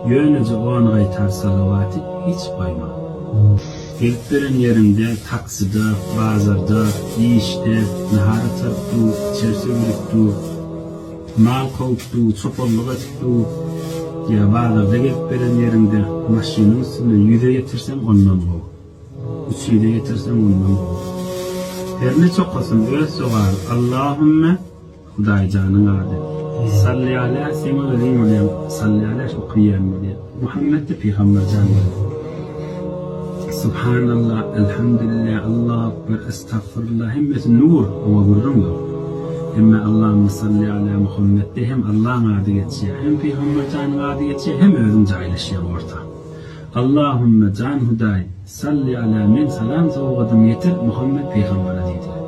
Ýöneje on gaýtar salawaty hiç goýma. Gelip beren ýeriňde taksida, bazarda, işde, nahar ataryp dur, içeri sögülip dur, mal kowup dur, çopanlyk edip dur, ýa bazarda gelip beren ýeriňde maşynyň üstünde ýüze ýetirseň ondan gowy. Üç ýüze ýetirseň ondan gowy. Herne çokasyn öz sogaby Allahümme Hudaýjanyň ady. Salli ala seň özüň bolýaň salli ala okaýan bolýa. Muhammet de pygamberjan bolýa. Subhanallah, elhamdülillah, Allahu akbar, estagfirullah hemmesi nur, oňa gürrüň ýok. Emme Allahümme salli ala Muhammetde hem Allaň ady geçýär, hem pygamberjanyň ady geçýär, hem özüň jaýlaşýaň orta. Allahümme jan Hudaý, salli ala men salam sowgadym ýetir Muhammet pygambere diýdi.